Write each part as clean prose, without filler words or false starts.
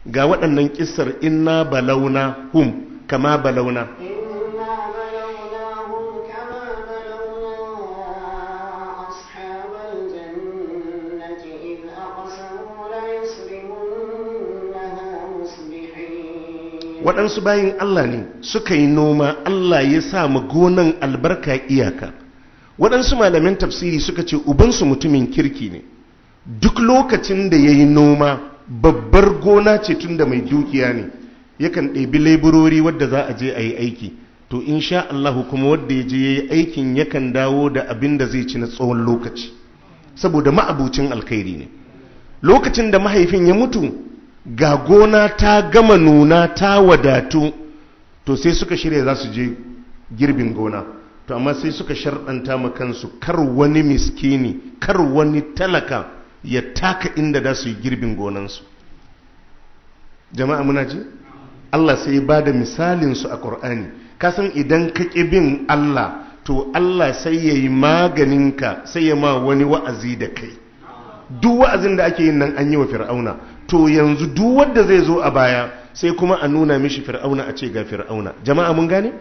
Ga waɗannan kissar inna balauna hum kama balauna. إنا بلوناهم كما بلونا أصحاب الجنة إذ أقسموا ليصرمنها مصبحين. Waɗansu bayin Allah ne suka yi noma, Allah ya sa ma gonan albarka iyaka. Waɗansu malaman tafsiri suka ce ubansu mutumin kirki ne. Duk lokacin da ya yi noma, babbar gona ce, tun da mai dukiya ne, yakan ɗebi leburori wadda za a je a yi aiki. To insha Allahu kuma wadda ya je ya yi aikin yakan dawo da abin da zai ci na tsawon lokaci, saboda ma'abucin alkhairi ne. Lokacin da mahaifin ya mutu, ga gona ta gama nuna ta wadatu. To sai suka shirya za su je girbin gona. To amma sai suka sharɗanta ma kansu kar wani miskini, kar wani talaka ya taka inda za su yi girbin gonansu. Jama'a muna ji? Allah sai ya ba da misalinsu a ƙur'ani. Kasan idan ka ƙi bin Allah, to Allah sai ya yi maganinka, sai ya ma wani wa'azi da kai. Duk wa'azin da ake yin nan an yi wa Fir'auna. To yanzu duk wanda zai zo a baya, sai kuma a nuna mishi Fir'auna, a ce ga Fir'auna. Jama'a mun gane?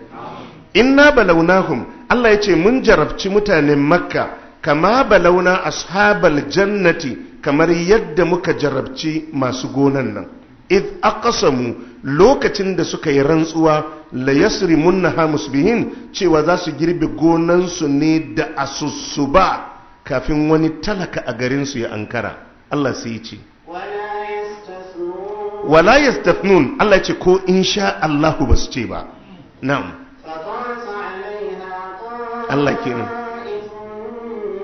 Inna balawnahum, Allah ya ce mun jarabci mutanen Makka, kama balauna ashabal jannati, kamar yadda muka jarabci masu gonan nan, id aqsamu, lokacin da suka yi rantsuwa, la yasrimunnaha musbihin, cewa za su girbe gonansu ne da asussuba kafin wani talaka a garinsu ya ankara. Allah sai ya ce ولا يستثنون. Wala yastathnun, Allah ya ce ko insha Allahu ba su ce ba. Na'am. فطاف عليها Allah kenan. طائف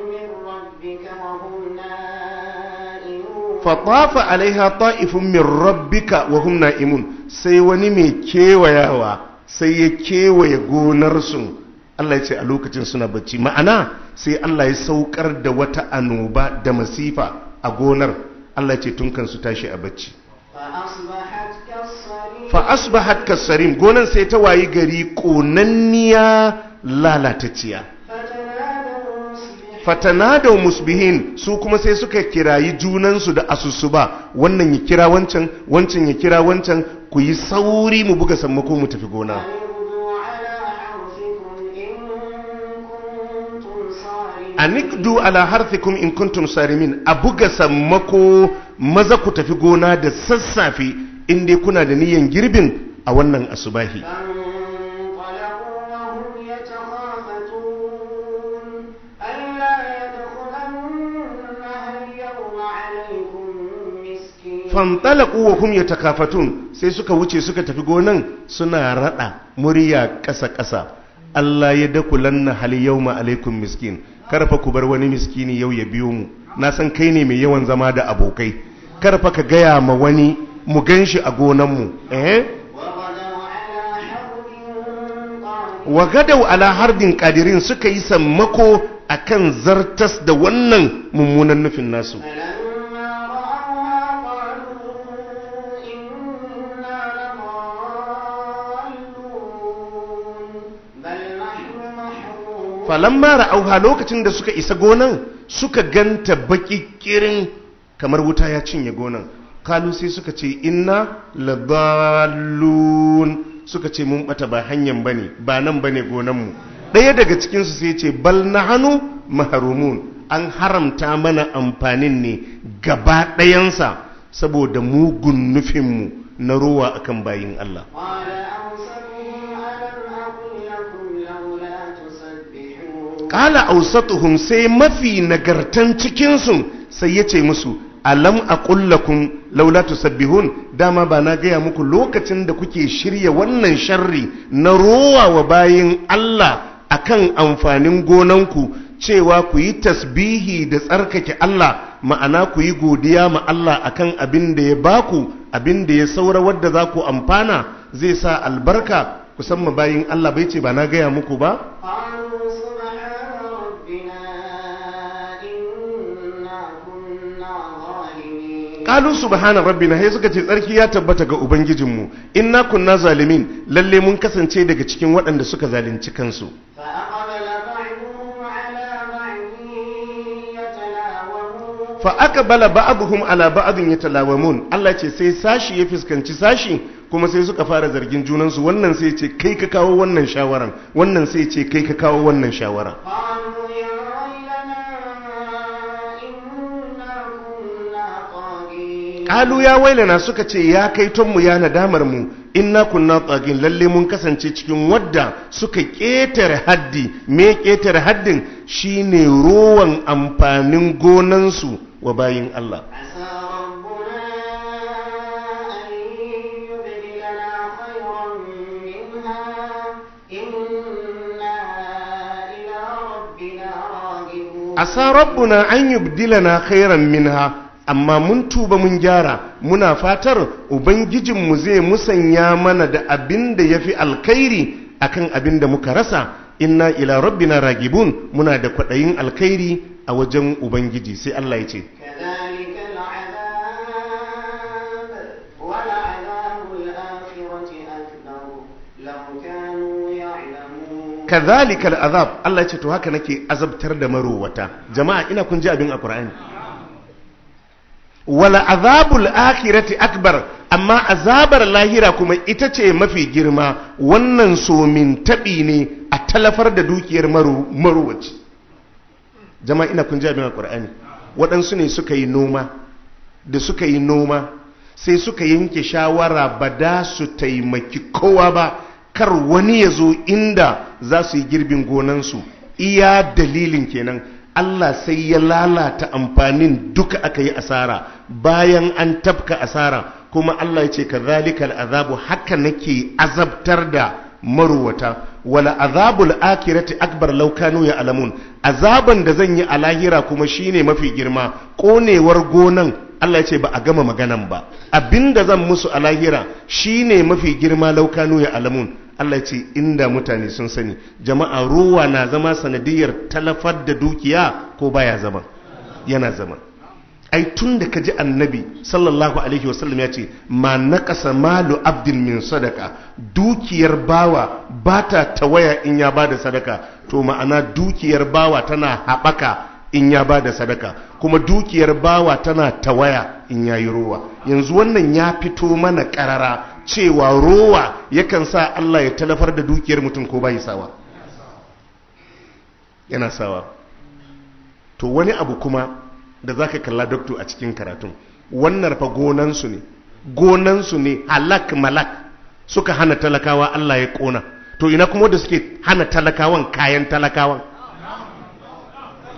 من ربك وهم نائمون. Fatafa alaiha ta'ifun min rabbika wa hum na'imun, sai wani mai kewayawa sai ya kewaye gonarsu. Allah ya ce a lokacin suna bacci. Ma'ana sai Allah ya saukar da wata annoba da masifa a gonar. Allah ya ce tun kan su tashi a bacci, فأصبحت كالصريم. Fa asbahat kasarim, gonan sai ta wayi gari konanniya, lalatacciya. فتنادوا مصبحين. Fatanadaw musbihin, su kuma sai suka kirayi junansu da asusuba, wannan ya kira wancan, wancan ya kira wancan, ku yi sauri mu buga sammako mu tafi gona. أن اغدوا على حرثكم إن كنتم صارمين. Anikdu ala harthikum in kuntum sarimin, a buga sammako maza ku tafi gona da sassafe in dai kuna da niyan girbin a wannan asubahi. فانطلقوا وهم يتخافتون ألا يدخلنها اليوم عليكم مسكين. Fantalaku wa hum yatakafatun, sai suka wuce suka tafi gonan suna rada murya ƙasa ƙasa, Allah ya dakulanna hal yawma alaikum miskin, karfa ku bar wani miskini yau ya biyo mu, na san kai ne mai yawan zama da abokai, karfa ka gaya ma wani mu ganshi a gonan mu, eh. وغدوا على حرد قادرين. Wa gadau ala hardin qadirin, suka yi sammako akan zartas da wannan mummunan nufin nasu. فلما رأوها قالوا إنا لضالون بل نحن محرومون. Falamma ra'auha, lokacin da suka isa gonan suka ganta baki kirin kamar wuta ya cinye gonan, kalu, sai suka ce inna ladallun, suka ce mun bata, ba hanyar bane, ba nan bane gonan mu. Ɗaya daga cikin su sai ce bal nahanu mahrumun, an haramta mana amfanin ne gaba ɗayansa saboda mugun nufinmu na rowa akan bayin Allah. قال أوسطهم ألم أقل لكم لولا تسبحون. Kala ausatuhum, sai mafi nagartan cikinsu sai ya ce musu, alam aqul lakum laula tusabbihun, dama ba na gaya muku lokacin da kuke shirya wannan sharri na rowa wa bayin Allah akan amfanin gonanku cewa ku yi tasbihi da tsarkake Allah, ma'ana ku yi godiya ma Allah akan abin da ya baku, abin da ya saura wadda za ku amfana zai sa albarka, ku san ma bayin Allah bai ce ba na gaya muku ba? قالوا سبحان ربنا إنا كنا ظالمين. Kalu subhana rabbina, sai suka ce tsarki ya tabbata ga ubangijinmu, inna kunna zalimin, lalle mun kasance daga cikin waɗanda suka zalunci kansu. فأقبل بعضهم على بعض يتلاومون. Fa aqbala ba'dhum ala ba'dhin yatalawamun. Allah ce sai sashi ya fuskanci sashi, kuma sai suka fara zargin junansu. Wannan sai ce kai ka kawo wannan shawaran, wannan sai ce kai ka kawo wannan shawara. قالوا يا ويلنا إنا كنا طاغين. Kalu ya wailana, suka ce ya kai tonmu, ya nadamar mu, inna kunna tsagin, lalle mun kasance cikin wadda suka ƙetare haddi. Me ƙetare haddin? Shine rowan amfanin gonansu wa bayin Allah. عسى ربنا أن يبدلنا خيرا منها إنا إلى ربنا راغبون. Asa rabbuna an yubdilana khairan minha, amma mun tuba mun gyara, muna fatar ubangijinmu zai musanya mana da abin da yafi alkhairi akan abin da muka rasa. Inna ila rabbina ragibun, muna da kwaɗayin alkhairi a wajen ubangiji. Sai Allah ya ce كذلك العذاب ولعذاب الآخرة أكبر لو كانوا يعلمون. Kazalika al'azab, Allah ya ce to haka nake azabtar da marowata. Jama'a, ina kun ji abin a Qur'ani. Wala azabul akhirati akbar, amma azabar lahira kuma ita ce mafi girma. Wannan somin taɓi ne a talafar da dukiyar marowaci. Jama'a, ina kun ji abin a Qur'ani. Waɗansu ne suka yi noma, da suka yi noma sai suka yanke shawara ba da su taimaki kowa ba, kar wani ya zo inda za su yi girbin gonansu. Iya dalilin kenan. Allah sai ya lalata amfanin duka, aka yi asara. Bayan an tafka asara kuma Allah ya ce kazalikal azabu, haka nake azabtar da maruwata. Wala azabul akhirati akbar law kanu ya'lamun, azaban da zan yi a lahira kuma shine mafi girma. Konewar gonan, Allah ya ce ba a gama maganan ba, abinda zan musu a lahira shine mafi girma, law kanu ya'lamun. Allah ya ce inda mutane sun sani. Jama'a, ruwa na zama sanadiyar talafar da dukiya ko baya zama? Yana zama. Ai tun da ka ji annabi sallallahu alaihi wasallam ya ce ma naqasa malu abdin min sadaka, dukiyar bawa ba ta tawaya in ya bada sadaka. To ma'ana dukiyar bawa tana haɓaka in ya bada sadaka, kuma dukiyar bawa tana tawaya in ya yi rowa. Yanzu wannan ya fito mana ƙarara cewa rowa yakan sa Allah ya talafar da dukiyar mutum ko bai sawa? Yana sawa. To wani abu kuma da zaka kalla, doctor, a cikin karatun wannan fa, gonansu ne, gonansu ne halak malak suka hana talakawa, Allah ya kona. To ina kuma da suke hana talakawan kayan talakawan?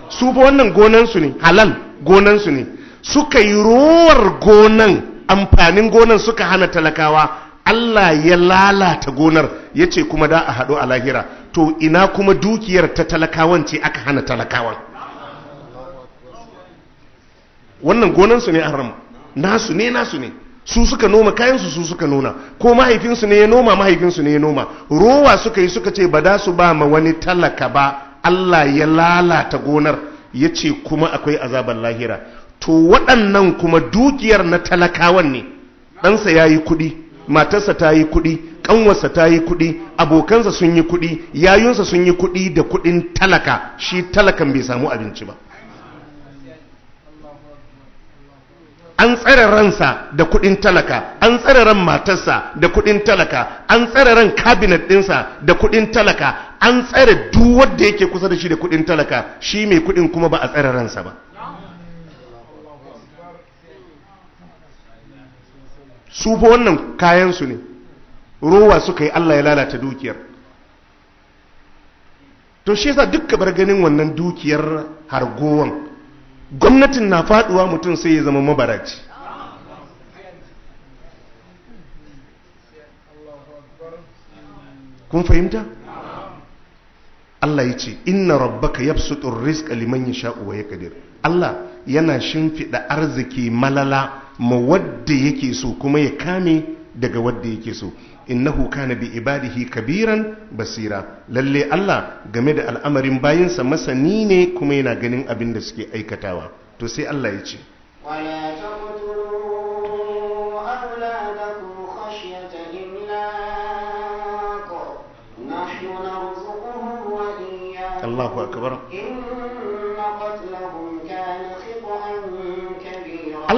Su fa wannan gonansu ne, halal gonansu ne, suka yi rowar gonan, amfanin gonan suka hana talakawa, Allah ya lalata gonar, ya ce kuma da a haɗu a lahira. To ina kuma dukiyar ta talakawan ce aka hana talakawan? Wannan gonansu ne haram, nasu ne, nasu ne, su suka noma kayansu, su suka nuna, ko mahaifinsu ne ya noma, mahaifinsu ne ya noma. Rowa suka yi, suka ce ba da su ba ma wani talaka ba, Allah ya lalata gonar, ya ce kuma akwai azabar lahira. To waɗannan kuma dukiyar na talakawan ne, ɗansa ya yi kuɗi, matarsa ta yi kuɗi, ƙanwarsa ta yi kuɗi, abokansa sun yi kuɗi, yayunsa sun yi kuɗi da kuɗin talaka, shi talakan bai samu abinci ba. An tsare ransa da kuɗin talaka, an tsare ran matarsa da kuɗin talaka, an tsare ran cabinet ɗinsa da kuɗin talaka, an tsare duk wanda yake kusa da shi da kuɗin talaka, shi mai kuɗin kuma ba a tsare ransa ba. Su fa wannan kayansu ne, rowa suka yi, Allah ya lalata dukiyar. To shi yasa duk bar ganin wannan dukiyar hargowan, gwamnatin na faduwa mutum sai ya zama mabaraci. Kun fahimta? Allah ya ce inna rabbaka yabsutur rizqa liman yasha'u wa yaqdir. Allah yana shimfiɗa arziki malala ma wadda yake so, kuma ya kame daga wadda yake so. Innahu kana bi ibadihi kabiran basira. Lalle Allah game da al'amarin bayinsa masani ne, kuma yana ganin abin da suke aikatawa. To sai Allah ya ce ولا تقتلوا أولادكم خشية إملاق نحن نرزقهم وإياكم Allahu akbar. إن قتلهم كان خطأ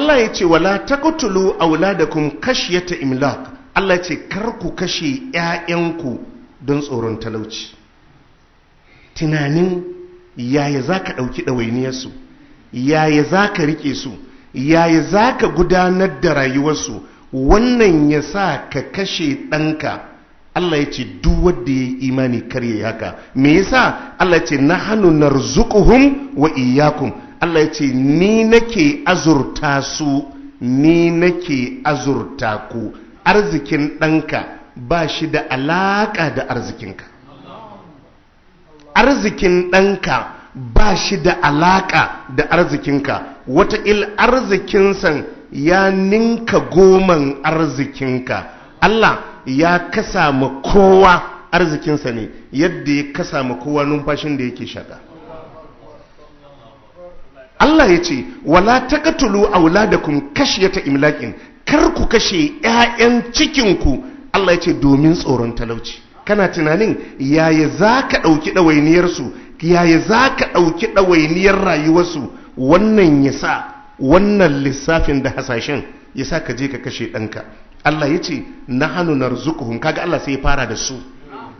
Allah ya ce wala taqtulu auladakum khashyata imlaq. Allah ya ce kar ku kashe ƴaƴanku don tsoron talauci. Tunanin yaya zaka dauki ɗawainiyarsu, yaya zaka rike su, yaya zaka gudanar da rayuwarsu, wannan ya sa ka kashe ɗanka. Allah ya ce duk wanda ya yi imani kar ya haka. Me yasa? Allah ya ce nahnu narzuquhum wa iyyakum. Allah ya ce ni nake azurta su, ni nake azurta ku. Arzikin ɗanka ba shi da alaƙa da arzikinka. Arzikin ɗanka ba shi da alaƙa da arzikinka. Wataƙil arzikinsan ya ninka goman arzikinka. Allah ya kasa ma kowa arzikinsa ne yadda ya kasa ma kowa numfashin da yake shaƙa. Allah ya ce wala taqtulu auladakum kashyata imlaqin, kar ku kashe ƴaƴan cikinku. Allah ya ce domin tsoron talauci. Kana tunanin yaya zaka ɗauki ɗawainiyarsu, yaya zaka ɗauki ɗawainiyar rayuwarsu, wannan ya sa wannan lissafin da hasashen ya sa ka je ka kashe ɗanka. Allah ya ce nahanu narzuquhum. Kaga Allah sai ya fara da su,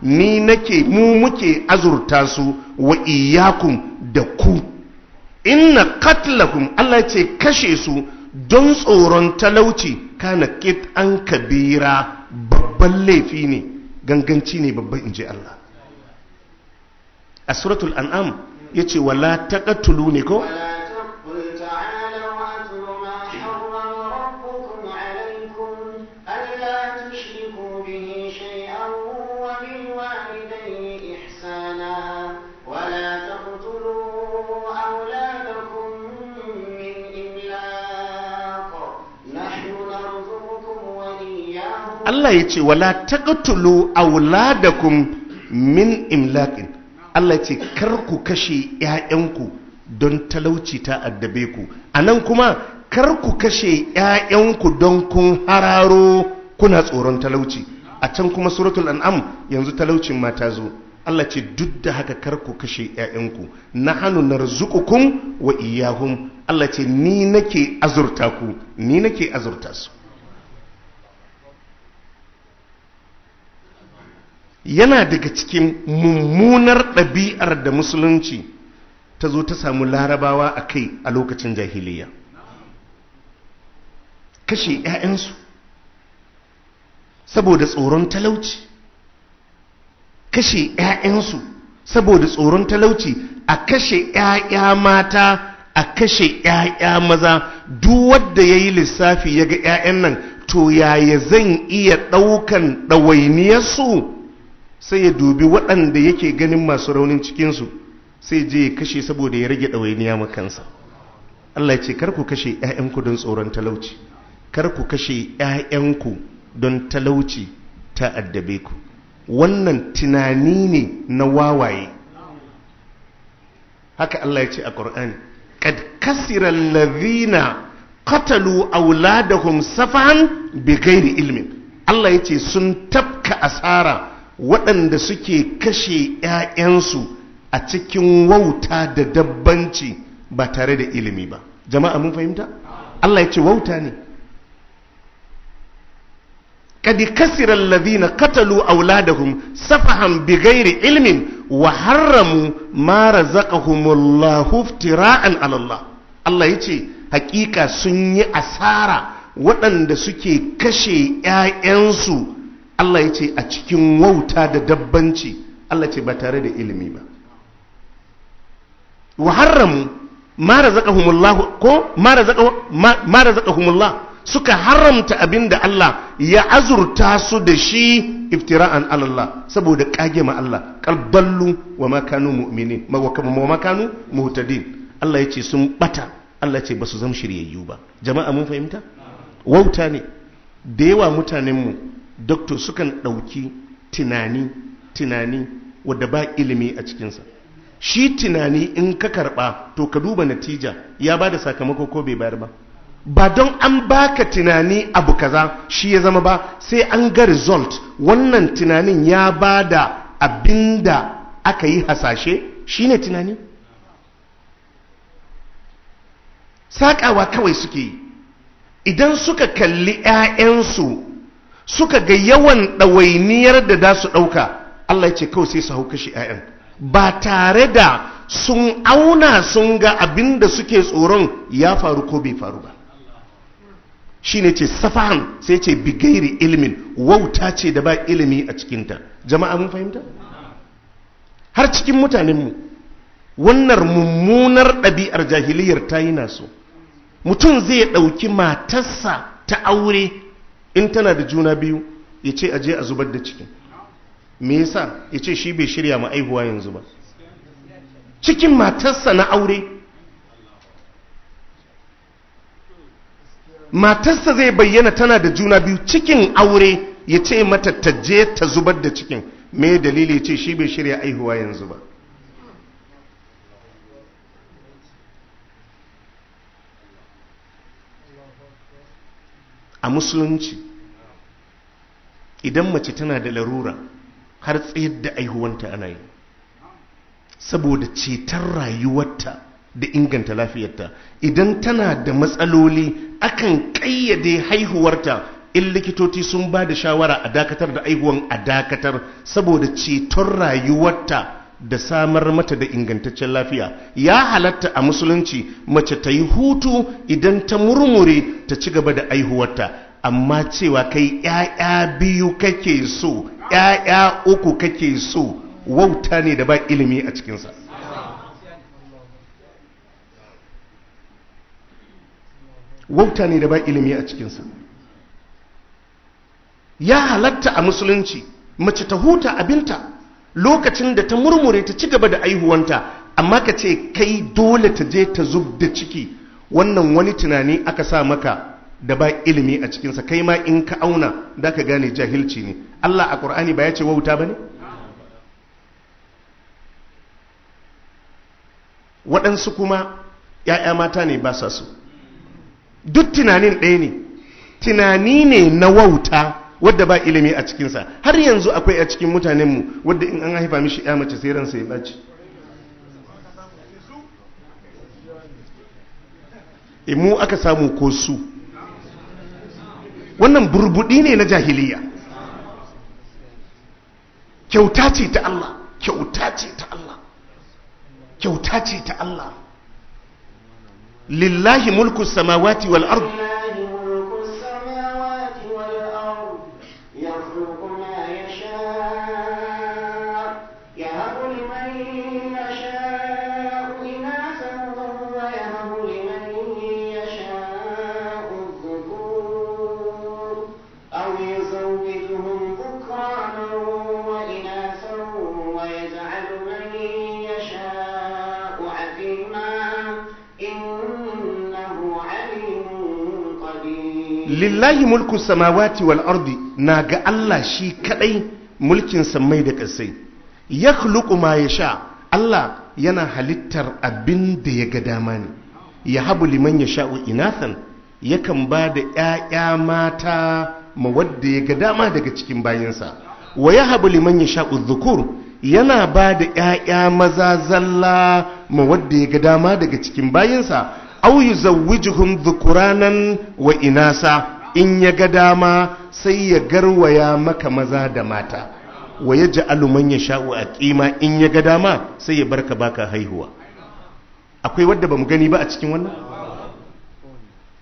ni nake, mu muke azurta su, wa iyyakum da ku. Inna qatlahum, Allah ce kashe su don tsoron talauci, kana an kabira, babban laifi ne, ganganci ne babban, inji Allah. A suratul an'am yace wala taqtulu ne ko Allah ya ce wala taqtulu auladakum min imlaqin. Allah ya ce kar ku kashe ƴaƴanku don talauci ta addabe ku. Anan kuma kar ku kashe ƴaƴanku don kun hararo kuna tsoron talauci. A can kuma suratul an'am yanzu talaucin ma ta zo. Allah ce duk da haka kar ku kashe ƴaƴanku. Nahnu narzuqukum wa iyyahum. Allah ce ni nake azurta ku, ni nake azurta su. Yana daga cikin mummunar ɗabi'ar da musulunci ta zo ta samu larabawa a kai a lokacin jahiliya. Kashe 'ya'yansu saboda tsoron talauci, kashe 'ya'yansu saboda tsoron talauci, a kashe 'ya'ya mata, a kashe 'ya'ya maza. Duk wanda ya yi lissafi ya ga 'ya'yan nan, to yaya zan iya ɗaukan ɗawainiyarsu? Sai ya dubi waɗanda yake ganin masu raunin cikinsu, sai je ya kashe saboda ya rage ɗawainiya makansa. Allah ya ce kar ku kashe 'ya'yanku don tsoron talauci, kar ku kashe 'ya'yanku don talauci ta addabe ku. Wannan tunani ne na wawaye. Haka Allah ya ce a Qur'ani, qad kasira allazina qatalu auladahum safahan bighairi ilmin. Allah ya ce sun tafka asara waɗanda suke kashe 'ya'yansu a cikin wauta da dabbanci ba tare da ilimi ba. Jama'a mun fahimta? Allah ya ce wauta ne. Qad kasira alladhina qatalu auladahum safahan bighairi ilmin wa harramu ma razaqahumullahu iftira'an ala Allah. Allah ya ce hakika sun yi asara waɗanda suke kashe 'ya'yansu. Allah ya ce a cikin wauta da dabbanci, Allah ce ba tare da ilimi ba. Wa harramu ma razaqahumullah, ko ma razaqahumullah, suka haramta abinda Allah ya azurta su da shi iftira'an ala Allah, saboda kage ma Allah. Qalballu wa ma kanu mu'minin wa ma kanu muhtadin. Allah ya ce sun bata, Allah ya ce basu zama shiryayyu ba. Jama'a mun fahimta? Wauta ne. Da yawa mutanenmu doktor sukan ɗauki tunani wadda ba ilimi a cikinsa. Shi tunani in ka karɓa to ka duba natija, ya ba da sakamako ko bai bayar ba. Ba don an baka tunani abu kaza shi ya zama ba, sai an ga result. Wannan tunanin ya ba da abinda aka yi hasashe, shine tunani. Saƙawa kawai suke yi. Idan suka kalli 'ya'yansu suka ga yawan ɗawainiyar da za su ɗauka, Allah ya ce kawai sai su hau kashe 'ya'yan ba tare da sun auna sun ga abin da suke tsoron ya faru ko bai faru ba. Shi ne ce safahan, sai ce bigairi ilimin, wauta ce da ba ilimi a cikinta. Jama'a mun fahimta? Har cikin mutanenmu wannan mummunar ɗabi'ar jahiliyar ta yi naso. Mutum zai ɗauki matarsa ta aure in tana da juna biyu, ya ce aje a zubar da cikin. Me yasa? Ya ce shi bai shirya ma aihuwa yanzu ba. Cikin matarsa na aure, matarsa zai bayyana tana da juna biyu cikin aure, ya ce mata ta je ta zubar da cikin. Me dalili? Ya ce shi bai shirya aihuwa yanzu ba. A musulunci idan mace tana da larura har tsayar da aihuwanta ana yi saboda ceton rayuwarta da inganta lafiyarta. Idan tana da matsaloli akan ƙayyade haihuwarta, in likitoci sun ba da shawara a dakatar da aihuwan a dakatar saboda ceton rayuwarta da samar mata da ingantaccen lafiya. Ya halatta a musulunci mace ta yi hutu, idan ta murmure ta ci gaba da aihuwarta. Amma cewa kai 'ya'ya biyu kake so, 'ya'ya uku kake so, wauta ne da ba ilimi a cikinsa. Wauta ne da ba ilimi a cikinsa. Ya halatta a musulunci mace ta huta abinta, lokacin da ta murmure ta ci gaba da aihuwanta. Amma ka ce kai dole ta je ta zub da ciki, wannan wani tunani aka sa maka da ba ilimi a cikinsa. Kai ma in ka auna da ka gane jahilci ne. Allah a ƙur'ani ba ya ce wauta ba ne? Waɗansu kuma ‘ya'ya mata ne ba sa so. Duk tunanin ɗaya ne, tunani ne na wauta wadda ba ilimi a cikinsa. Har yanzu akwai a cikin mutanenmu wadda in an haifa mishi ya mace sai ransa ya ɓaci. Mu aka samu ko su. Wannan burbuɗi ne na jahiliya. Kyauta ce ta Allah, kyauta ce ta Allah, kyauta ce ta Allah. Lillahi mulku samawati wal ard. Lillahi mulku samawati wal ardi, na ga Allah shi kadai mulkin sammai da ƙasai. Ya khluqu ma yasha, Allah yana halittar abin da ya ga dama ne. Ya habu liman yasha'u inathan, yakan ba da ƴaƴa mata ma wadda ya ga dama daga cikin bayinsa. Wa ya habu liman yasha'u dhukur, yana ba da ƴaƴa maza zalla ma wadda ya ga dama daga cikin bayinsa. Au yuzawwijuhum dhukuranan wa inasa, in ya ga dama sai ya garwaya maka maza da mata. Wa yaj'alu man yasha'u aqima, in ya ga dama sai ya barka baka haihuwa. Akwai wadda bamu gani ba a cikin wannan?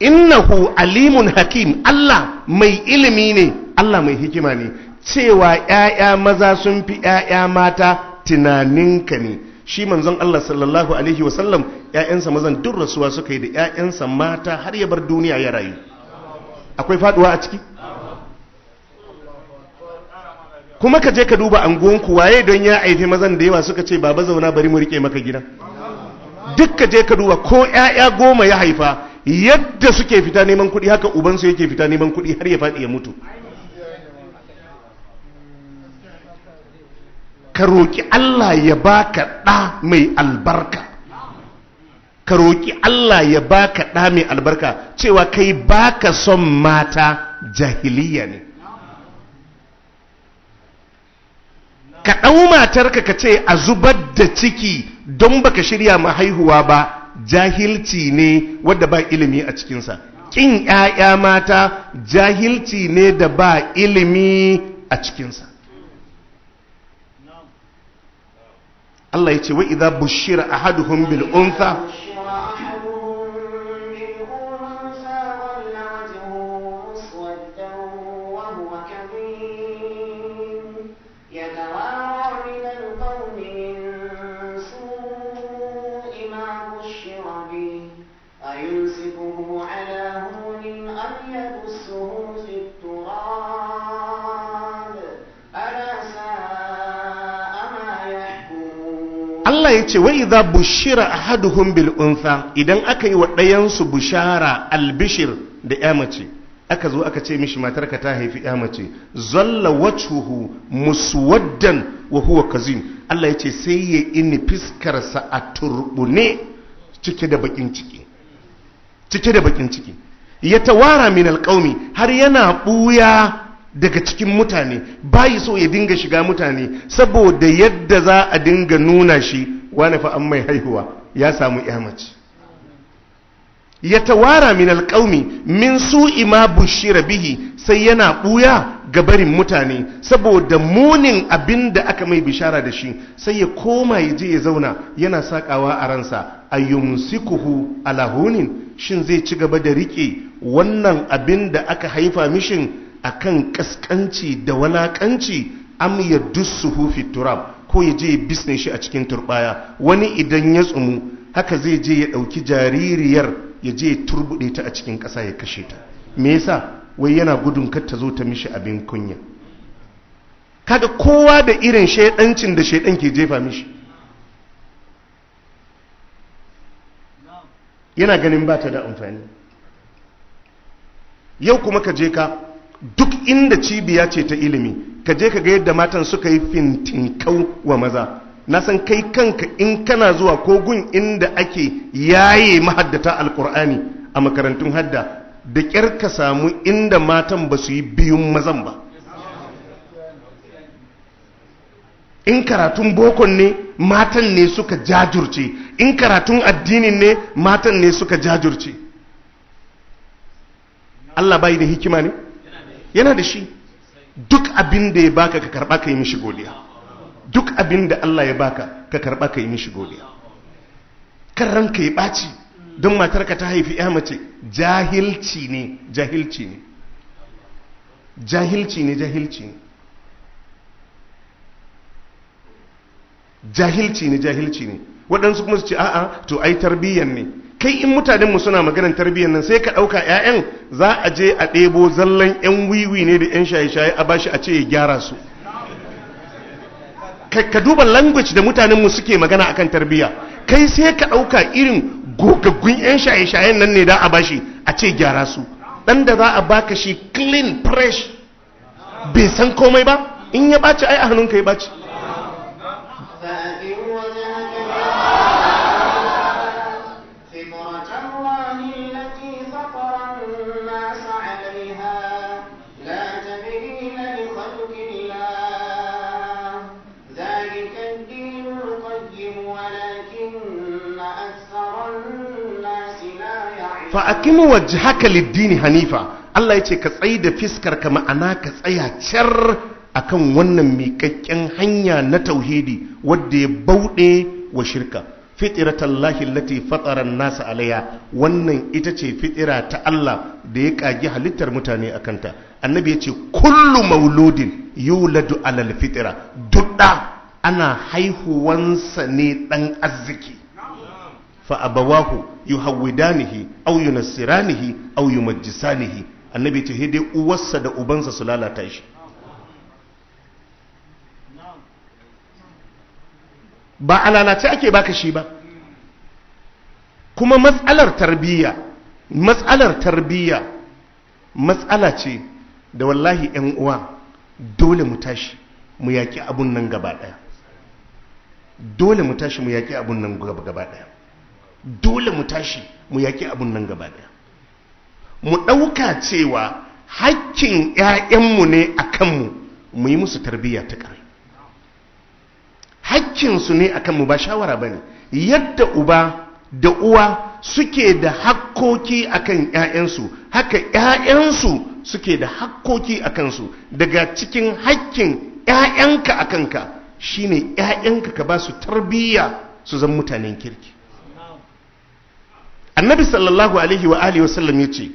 Innahu alimun hakim, Allah mai ilimi ne, Allah mai hikima ne. Cewa ƴaƴa maza sun fi ƴaƴa mata tunaninka ne. Shi manzon Allah sallallahu alaihi wasallam ƴaƴansa mazan duk rasuwa suka yi da ƴaƴansa mata har ya bar duniya ya rayu. Akwai faduwa a ciki? Kuma ka je ka duba anguwanku waye don ya aifi mazan da yawa suka ce baba zauna bari mu rike maka gidan. Duk ka je ka duba ko ƴaƴa 10 ya haifa, yadda suke fita neman kuɗi haka ubansu yake fita neman kuɗi har ya faɗi ya mutu. Ka roƙi Allah ya baka ɗa mai albarka. Ka roƙi Allah ya baka ɗa mai albarka. Cewa kai baka son mata jahiliya ne. Ka ɗau matarka ka ce a zubar da ciki don baka shirya ma haihuwa ba, jahilci ne wadda ba ilimi a cikinsa. Ƙin 'ya'ya mata jahilci ne da ba ilimi a cikinsa. Allah ya ce wa idza bushira ahaduhum bil untha بشر أحدهم بالأنثى ظل وجهه مسودا وهو كظيم يتوارى من القوم من سوء ما بشر به أيمسكه على هون أم يدسه في التراب ألا ساء ما يحكمون. Allah ya ce wa idza bushira ahaduhum bil untha, idan aka yi wa ɗayansu bushara albishir da ya mace, aka zo aka ce mishi matarka ta haifi ya mace, zalla wajhuhu muswaddan wa huwa kazim. Allah ya ce sai ya ini fiskarsa a turbune cike da bakin ciki, cike da bakin ciki, ya tawara min alƙaumi, har yana ɓuya daga cikin mutane, bayi so ya dinga shiga mutane saboda yadda za a dinga nuna shi wani fa an mai haihuwa ya samu ya mace. Ya tawara min alƙaumi min su'i ma bushira bihi, sai yana ɓuya ga barin mutane saboda munin abin da aka mai bishara da shi, sai ya koma ya je ya zauna yana sakawa a ransa, ayyumsikuhu ala hunin, shin zai ci gaba da rike wannan abin da aka haifa mishin akan kaskanci da walakanci, am yadussuhu fi turab, ko ya je ya bisne shi a cikin turbaya. Wani idan ya tsumu haka zai je ya ɗauki jaririyar ya je ya turbuɗe ta a cikin ƙasa ya kashe ta. Me yasa? Wai yana gudun kar ta zo ta mishi abin kunya. Kaga kowa da irin shaidancin da shaidan ke jefa mishi, yana ganin ba ta da amfani. Yau kuma ka je ka duk inda cibiya ce ta ilimi, ka je ka ga yadda matan suka yi fintinkau wa maza. Na san kai kanka in kana zuwa kogun inda ake yaye mahaddata alkur'ani a makarantun hadda, da ƙyar ka samu inda matan ba su yi biyun mazan ba. In karatun bokon ne, matan ne suka jajurce. In karatun addinin ne, matan ne suka jajurce. Allah bai da hikima ne? Yana da shi. Duk abin da ya baka ka karba ka yi mishi godiya. Duk abin da Allah ya baka ka karba ka yi mishi godiya. Kan ranka ya ɓaci don matarka ta haifi ya mace, jahilci ne, jahilci ne, jahilci ne, jahilci ne, jahilci ne, jahilci ne. Waɗansu kuma su ce a'a, to ai tarbiyyan ne. Kai in mutanenmu suna maganar tarbiyyar nan, sai ka ɗauka 'ya'yan za a je a ɗebo zallan 'yan wiwi ne da 'yan shaye-shaye a bashi a ce ya gyara su. Ka duba language da mutanenmu suke magana akan tarbiyya, kai sai ka ɗauka irin gogaggun 'yan shaye-shayen nan ne da a bashi a ce gyara su. Ɗan da za a baka shi clean fresh, bai san komai ba, in ya ɓaci ai a hannunka ya ɓaci. فأقم وجهك فطرة الله التي فطر الناس عليها لا تبديل لخلق الله ذلك الدين القيم ولكن أكثر الناس لا يعلمون. Fa'akimu wajhaka lid-dini hanifa. Allah yace ka tsayi da fiskar ka, ma'ana ka tsaya car akan wannan miƙaƙƙen hanya na tauhidi wadda ya bauɗe wa shirka. Fitratallahi allati fatara an-nasa alaiha, wannan ita ce fitira ta Allah da ya kagi halittar mutane akanta. Annabi yace kullu mauludin yuladu alal fitra, duk ɗa ana haihuwansa ne ɗan arziki. Fa abawahu yuhawwidanihi aw yunassiranihi aw yumajjisanihi. Annabi ce dai uwarsa da ubansa su lalata shi. Ba a lalace ake baka shi ba. Kuma matsalar tarbiyya, matsalar tarbiyya matsala ce da wallahi yan uwa dole mu tashi mu yaki abun nan gaba daya. Dole mu tashi mu yaki abun nan gaba daya. Dole mu tashi mu yaƙi abun nan gaba ɗaya. Mu ɗauka cewa hakkin 'ya'yanmu ne a kanmu mu yi musu tarbiyya ta ƙarai. Hakkinsu ne a kanmu, ba shawara ba ne. Yadda uba da uwa suke da hakkoki akan ƴaƴansu, haka ƴaƴansu suke da hakkoki akan su. Daga cikin hakkin ƴaƴanka akan ka shine ƴaƴanka ka ba su tarbiyya su zan mutanen kirki. Annabi sallallahu alaihi wa alihi wasallam yace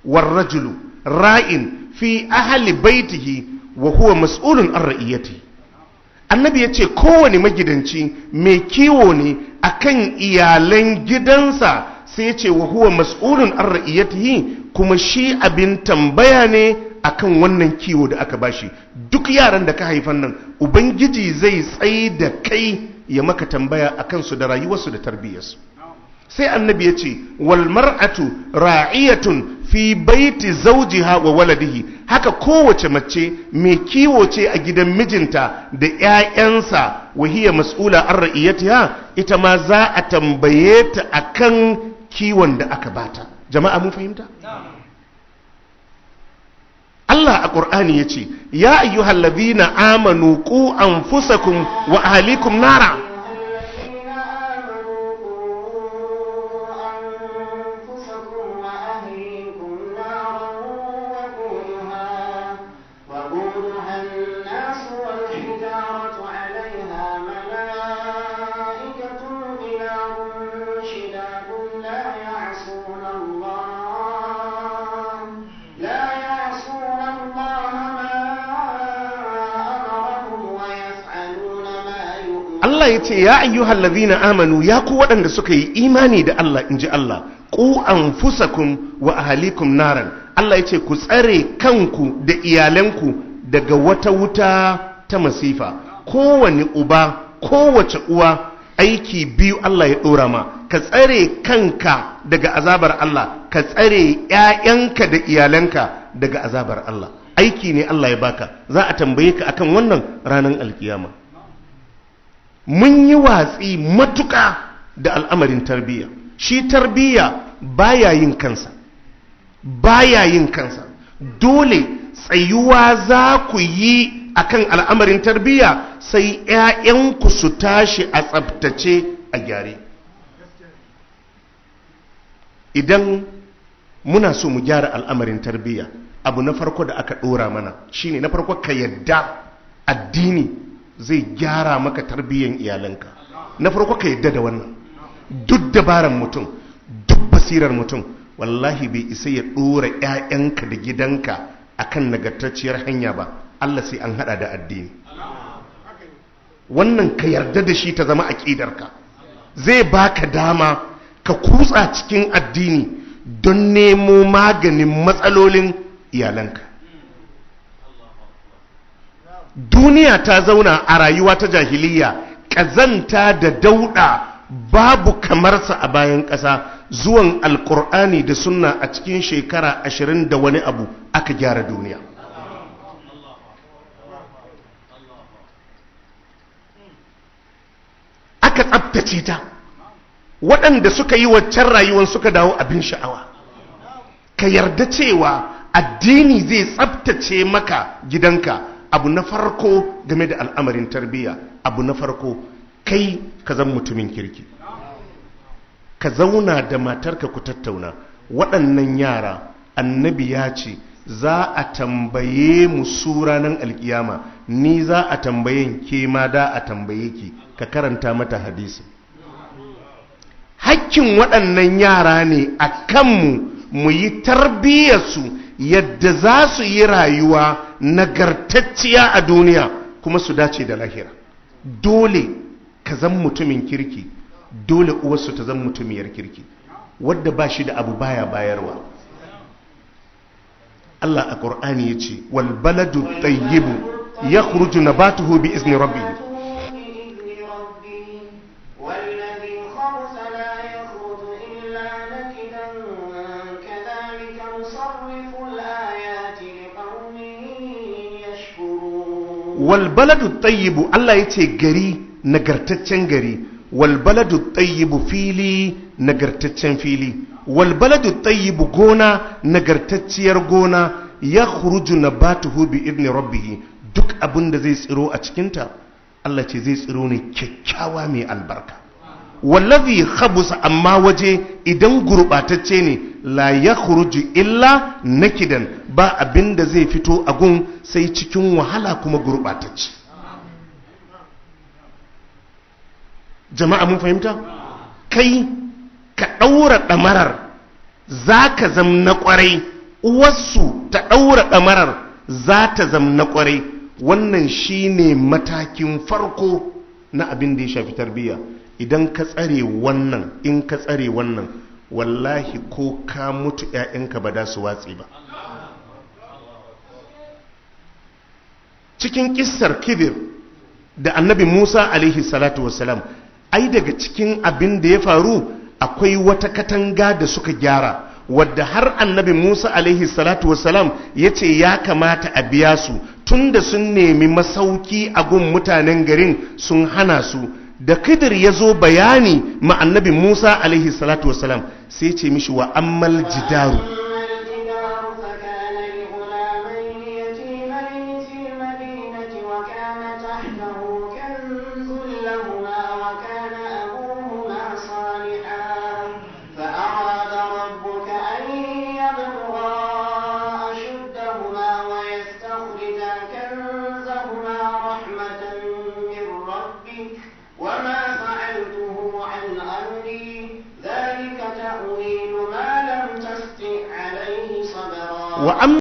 warrajulu ra'in fi ahli baitihi wa huwa mas'ulun an ra'iyatihi. Annabi yace kowane magidanci mai kiwo ne akan iyalan gidansa, sai yace wa huwa mas'ulun an ra'iyatihi, kuma shi abin tambaya ne akan wannan kiwo da aka bashi. Duk yaran da ka haifan nan ubangiji zai tsaye da kai ya maka tambaya akan su da rayuwarsu da tarbiyyarsu. Sai annabi ya ce wal mar'atu ra'iyatun fi baiti zawjiha wa waladihi, haka kowace mace mai kiwo ce a gidan mijinta da ƴaƴansa, wa hiya mas'ula an ra'iyatiha, ita ma za a tambaye ta akan kiwon da aka bata. Jama'a mun fahimta? Allah a Qur'ani yace ya ayyuhallazina amanu qu anfusakum wa ahlikum nara. Allah ya ce ya ayyuhal ladhina amanu, ya ku waɗanda suka yi imani da Allah, in ji Allah, ku anfusakum wa ahlikum naran. Allah ya ce ku tsare kanku da iyalanku daga wata wuta ta masifa. Kowane uba, kowace uwa, aiki biyu Allah ya ɗora ma: ka tsare kanka daga azabar Allah, ka tsare 'ya'yanka da iyalanka daga azabar Allah. Aiki ne Allah ya baka, za a tambaye ka akan wannan ranar alkiyama. Mun yi watsi matuƙa da al'amarin tarbiyya. Shi tarbiyya baya yin kansa, baya yin kansa. Dole tsayuwa za ku yi akan al'amarin tarbiyya, sai 'ya'yanku su tashi a tsabtace, a gyare. Idan muna so mu gyara al'amarin tarbiyya, abu na farko da aka ɗora mana shine na farko ka yadda addini zai gyara maka tarbiyyan iyalanka. Na farko ka yadda da wannan. Duk dabaran mutum, duk basirar mutum, wallahi bai isa ya dora ƴaƴanka da gidanka akan nagartacciyar hanya ba. Allah sai an hada da addini. Wannan ka yarda da shi ta zama aƙidarka, zai baka dama ka kutsa cikin addini don nemo maganin matsalolin iyalanka. Duniya ta zauna a rayuwa ta jahiliya, ƙazanta da dauɗa babu kamarsa a bayan ƙasa. Zuwan alƙur'ani da sunna a cikin shekara 20 da wani abu aka gyara duniya. Aka tsabtace ta. Waɗanda suka yi waccan rayuwar suka dawo abin sha'awa. Ka yarda cewa addini zai tsabtace maka gidanka. Abu na farko game da al'amarin tarbiyya, abu na farko kai ka zan mutumin kirki, ka zauna da matarka ku tattauna. Waɗannan yara annabi ya ce za a tambaye mu su ranar alkiyama, ni za a tambayen, ke ma da a tambaye ki. Ka karanta mata hadisi. Hakkin waɗannan yara ne a kanmu mu yi tarbiyyarsu yadda za su yi rayuwa nagartacciya a duniya kuma su dace da lahira. Dole ka zan mutumin kirki, dole uwarsu ta zan mutumiyar kirki. Wadda ba shi da abu baya bayarwa. Allah a Qur'ani ya ce wal baladu tayyibu yakhruju nabatuhu bi izni rabbih. والذي خبث لا يخرج إلا نكدا كذلك نصرف الآيات لقوم يشكرون. Wal baladu tayyibu, Allah ya ce gari nagartaccen gari, wal baladu tayyibu fili nagartaccen fili, wal baladu tayyibu gona nagartacciyar gona, ya khuruju nabatuhu bi idni rabbih, duk abin da zai tsiro a cikinta Allah ce zai tsiro ne kyakkyawa mai albarka. Wallazi khabusa, amma waje idan gurbatacce ne, la yakhruju illa nakidan, ba abin da zai fito a gun sai cikin wahala kuma gurbatacce. Jama'a mun fahimta? Kai ka ɗaura ɗamarar za ka zam na ƙwarai, uwarsu ta ɗaura ɗamarar za ta zam na ƙwarai. Wannan shine matakin farko na abin da ya shafi tarbiyya. Idan ka tsare wannan, in ka tsare wannan, wallahi ko ka mutu 'ya'yanka ba da su watsi ba. Cikin kissar Kibir da Annabi Musa alaihi salatu wassalam, ai daga cikin abin da ya faru akwai wata katanga da suka gyara, wadda har Annabi Musa alaihi salatu wassalam ya ce ya kamata a biya su tunda sun nemi masauki a gun mutanen garin sun hana su. Da Khidir ya zo bayani ma Annabi Musa alaihi salatu wassalam, sai ce mishi wa ammal jidaru. أما الجدار فكان لغلامين يتيمين في المدينة وكان تحته كنز لهما وكان أبوهما صالحا، فأراد ربك أن يبلغا أشدهما ويستخرجا كنزهما رحمة من ربك، وما فعلته عن أمري، ذلك تأويل ما لم تسطع عليه صبرا. Wa amma